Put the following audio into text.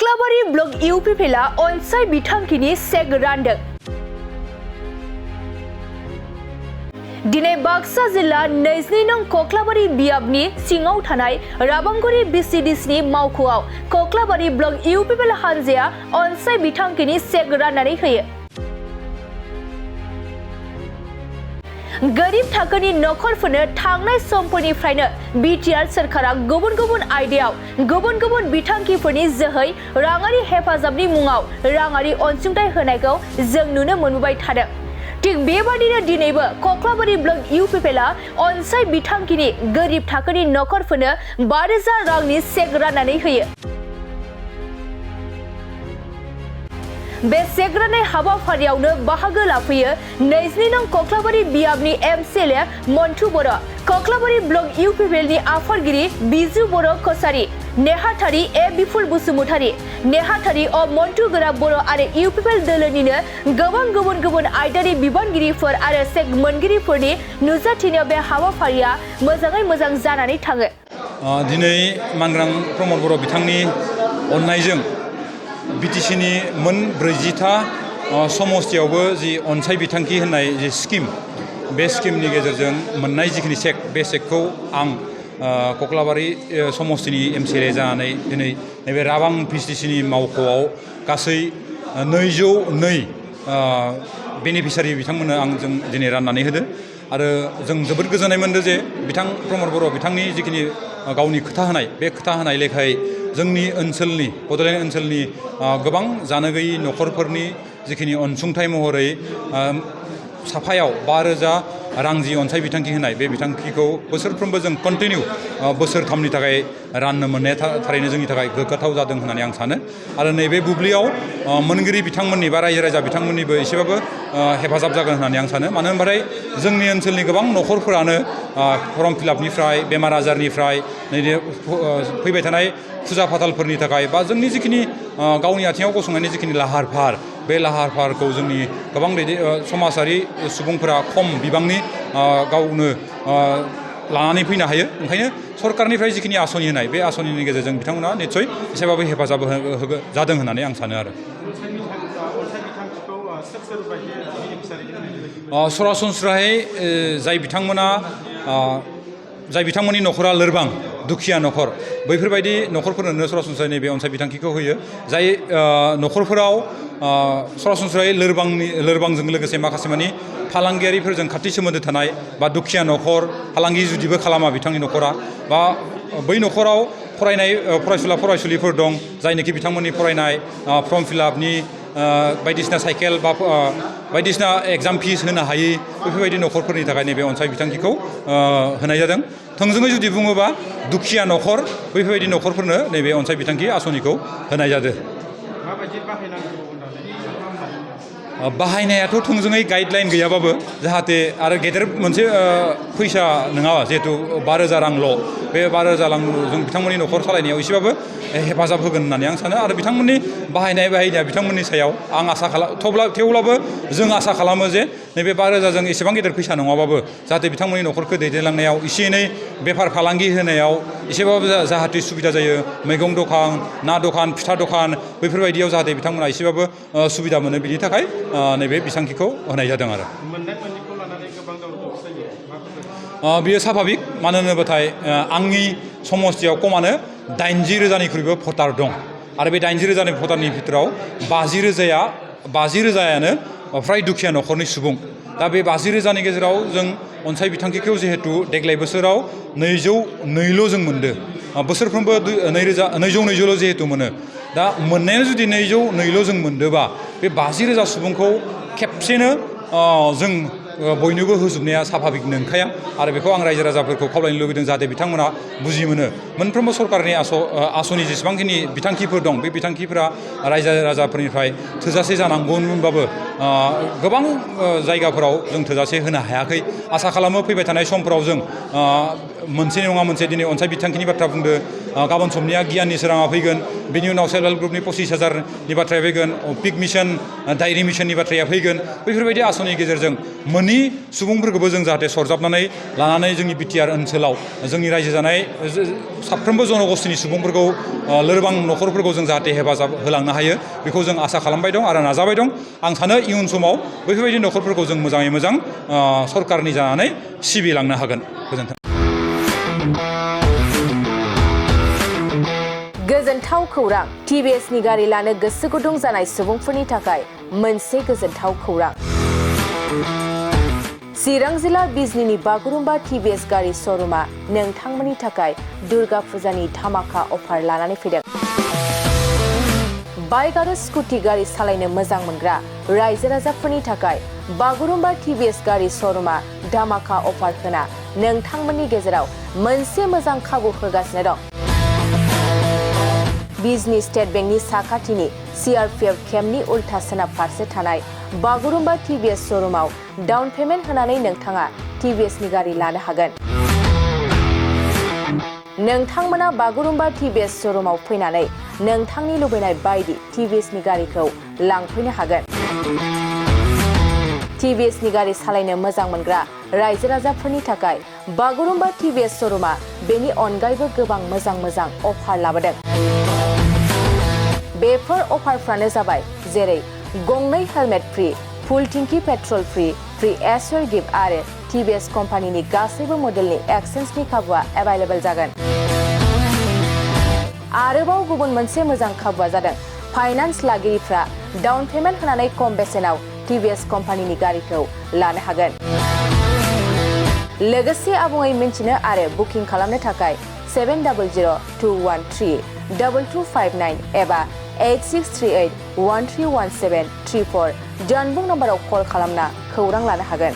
कक्लाबारि ब्लक इउपिपिएलआ अनसाय बिथांखिनि चेक रानदों। दिनै बाक्सा जिल्ला 22 नं कक्लाबारि बियाबनि सिङाव थानाय राबांगुरि बिसिडिसिनि मावख'आव कक्लाबारि ब्लक इउपिपिएल हानजाया अनसाय बिथांखिनि चेक राननानै होयो। गरिब थाखोनि नखरफोरनो थांनाय समफोरनिफ्रायनो बिटिआर सोरखारा गुबुन गुबुन आयदायाव गुबुन गुबुन बिथांखिफोरनि जोहै राङारि हेफाजाबनि मुङाव राङारि अनसुंथाइ होनायखौ जों नुनो मोनबोबाय थादों। थिग बेबादिनो दिनैबो कक्लाबारि ब्लक इउपिपिएलआ अनसाय बिथांखिनि गरिब थाखोनि नखरफोरनो 5,000 रांनि चेक राननानै होयो। बे चेक राननाय हाबाफारियावनो बाहागो लाफैयो 22 नं कक्लाबारि बियाबनि एमसिएलए मन्टु बर', कक्लाबारि ब्लक इउपिपिएलनि आफादगिरि बिजु बर' कसारी, नेहाथारि ए बिपुल बसुमतारी, नेहाथारि अ मन्टु गोरा बर' आरो इउपिपिएल दोलोनिनो गोबां गुबुन गुबुन आयदानि बिबानगिरिफोर आरो चेक मोनगिरिफोरनि नुजाथिनायाव बे हाबाफारिया मोजाङै मोजां जानानै थाङो। दिनै मांग्रां प्रमद बर' बिथांनि अननायजों बिटिसिनि मोन 40था समस्तियावबो जि अनसाय बिथांखि होननाय जि स्किम, बे स्किमनि गेजेरजों मोननाय जिखिनि चेक, बे चेकखौ आं कक्लाबारि समस्तिनि एमसिएलए जानानै दिनै नैबे राबां बिटिसिनि मावख'आव गासै 202 बेनिफिसारि बिथांमोननो जों दिनै राननानै होदो आरो जों जोबोद गोजोननाय मोनदों जे बिथां प्रमद बर' बिथांनि जिखिनि गावनि खोथा होनाय, बे खोथा होनाय लेखायै जोंनि ओनसोलनि बड'लेण्ड ओनसोलनि गोबां जानो गैयै नखरफोरनि जिखिनि अनसुंथाइ महरै साफायाव 5,000 रां जि अनसाय बिथांखि होनाय, बे बिथांखिखौ बोसोरफ्रोमबो जों कन्टिनिउ बोसोरथामनि थाखाय राननो मोननाया थारैनो जोंनि थाखाय गोग्गाथाव जादों होननानै आं सानो। आरो नैबे बुब्लियाव मोनगिरि बिथांमोननि बा रायजो राजा बिथांमोननिबो एसेबाबो हेफाजाब जागोन होननानै आं सानो। मानो होनबाथाय जोंनि ओनसोलनि गोबां नखरफोरानो फर्म फिलआपनिफ्राय, बेमार आजारनिफ्राय, फैबाय थानाय फुजा फाथालफोरनि थाखाय बा जोंनि जिखिनि गावनि आथिङाव गसंनायनि जिखिनि लाहार फाहार, बे लाहार फाहारखौ जोंनि गोबां समाजारि सुबुंफोरा खम बिबांनि गावनो लानानै फैनो हायो। ओंखायनो सरकारनिफ्राय जिखिनि आसनि होनाय, बे आसनिनि गेजेरजों बिथांमोना निस्सय एसेबाबो हेफाजाब जादों होननानै आं सानो आरो। सरासनस्रायै जाय बिथांमोननि नखरा लोरबां, दुखिया नखर, बैफोरबायदि नखरफोरनो सरासनस्रायै नैबे अनसाय बिथांखिखौ होयो। जाय नखरफोराव सरासनस्रायै लोरबांजों लोगोसे माखासे मानि फालांगियारिफोरजों खाथि सोमोन्दो थानाय बा दुखिया नखर, फालांगि जुदिबो खालामा बिथांनि नखरा, बा बै नखराव फरायनाय फरायसुला फरायसुलिफोर दं, जायनोखि बिथांमोननि फरायनाय फर्म फिलआपनि बायदिसिना साइकेल बा बायदिसिना एग्जाम फिस होनो हायै, बेफोरबायदि नखरफोरनि थाखाय नैबे अनसाय बिथांखिखौ होनाय जादों। थोंजोङै जुदि बुङोबा दुखिया नखर, बैफोरबायदि नखरफोरनो नैबे अनसाय बिथांखि आसनिखौ होनाय जादों। बाहायनायाथ' थोंजोङै गाइडलाइन गैयाबाबो, जाहाथे आरो गेदेर मोनसे फैसा नङा, जिहेतु 5,000 रांल', बे 5,000 रांजों बिथांमोननि नखर सालायनायाव एसेबाबो हेफाजाब होगोन होननानै आं सानो। आरो बिथांमोननि बाहायनाया बिथांमोननि सायाव आं आसा थेवब्लाबो जों आसा खालामो जे नैबे 5,000जों एसेबां गेदेर फैसा नङाबाबो जाहाथे बिथांमोननि नखरखौ दैदेनलांनायाव एसे एनै बेफार फालांगि होनायाव एसेबाबो जाहाथे सुबिदा जायो। मैगं दखान, ना दखान, फिथा दखान, बैफोरबायदियाव जाहाथे बिथांमोना एसेबाबो सुबिदा मोनो, बिनि थाखाय नैबे बिथांखिखौ होनाय जादों आरो। बियो स्वाभाबिक। मानो होनोबाथाय आंनि समस्तियाव खमानो 80,000निख्रुइबो भटार दं आरो बे 80,000 भटारनि भितराव 50,000यानो फ्राय दुखिया नखरनि सुबुं। दा बे 50,000नि गेजेराव जों अनसाय बिथांखिखौ जिहेतु देग्लाय बोसोराव 202ल' जों मोनदों। बोसोरफ्रोमबो 200-200ल' जिहेतु मोनो। दा मोननायानो जुदि 202ल' जों मोनदोंबा, बे 50,000 सुबुंखौ खेबसेनो जों बयनोबो होजोबनाया स्वाभाबिक नंखाया। आरो बेखौ आं रायजो राजाफोरखौ खावलायनो लुबैदों, जाहाथे बिथांमोना बुजि मोनो मोनफ्रोमबो सरकारनि आसनि जेसेबांखिनि बिथांखिफोर दं, बे बिथांखिफोरा रायजो राजाफोरनिफ्राय थोजासे जानांगौमोनबाबो गोबां जायगाफोराव जों थोजासे होनो हायाखै आसा खालामो फैबाय थानाय समफोराव जों मोनसे नङा मोनसे दिनै अनसाय बिथांखिनि बाथ्रा बुंदो गाबोन समनिया गियाननि सोराङा फैगोन बेनि उनाव सेल्फ हेल्प ग्रुपनि 25,000नि बाथ्राया फैगोन पिक मिशन डायरि मिशननि बाथ्राया फैगोन बैफोरबायदि आसनिनि गेजेरजों मोननै सुबुंफोरखौबो जों जाहाथे सरजाबनानै लानानै जोंनि बिटिआर ओनसोलाव जोंनि रायजो जानाय साफ्रोमबो जनगोष्ठीनि सुबुंफोरखौ लोरबां न'खरफोरखौ जों जाहाथे हेफाजाब होलांनो हायो बेखौ जों आसा खालामबाय दं आरो नाजाबाय दं आं सानो इयुन समाव बैफोरबायदि न'खरफोरखौ जों मोजाङै मोजां सरकारनि जानानै सिबिलांनो हागोन गोजोन्थों गोजोनथाव खौरां टिभिएसनि गारि लानो गोसो गुदुं जानाय सुबुंफोरनि थाखाय मोनसे गोजोनथाव खौरां चिरां जिल्ला बिजनीनि बागुरुम्बा टिभिएस गारि श'रुमा नोंथांमोननि थाखाय दुर्गा फुजानि धामाका अफार लानानै फैदों बाइक आरो स्कुटि गारि सालायनो मोजां मोनग्रा रायजो राजाफोरनि थाखाय बागुरुम्बा टिभिएस गारि श'रुमा धामाका अफार होना नोंथांमोननि गेजेराव मोनसे मोजां खाबु होगासिनो दं बिजनी स्टेट बेंकनि साखाथिनि CRPF केम्पनि उल्था सोनाब फारसे थानाय बागुरुम्बा टिभिएस श'रुमाव डाउन पेमेन्ट होनानै नोंथाङा टिभिएसनि गारि लानो हागोन नोंथांमोना बागुरुम्बा टिभिएस श'रुमाव फैनानै नोंथांनि लुबैनाय बायदि टिभिएसनि गारिखौ लांफैनो हागोन टिभिएसनि गारि सालायनो मोजां मोनग्रा रायजो राजाफोरनि थाखाय बागुरुम्बा टिभिएस श'रुमा बेनि अनगायैबो गोबां मोजां अफार लाबोदों बेफोर अफारफ्रानो जाबाय जेरै गंनै हेलमेट फ्रि फुल टिंकि पेट्रल फ्रि एसवेल गिफ्ट आरो टिभिएस कम्पानिनि गासैबो मडेलनि एक्सचेन्जनि खाबुआ एभेलेबल जागोन आरोबाव गुबुन मोनसे मोजां खाबुआ जादों फाइनान्स लागिरिफ्रा डाउन पेमेन्ट होनानै खम बेसेनाव टिभिएस कम्पानिनि गारिखौ लानो हागोन लोगोसे आबुङै मिन्थिनो आरो बुकिं खालामनो थाखाय 7002132259 एबा 8638131734 जानबुं नाम्बाराव कल खालामना खौरां लानो हागोन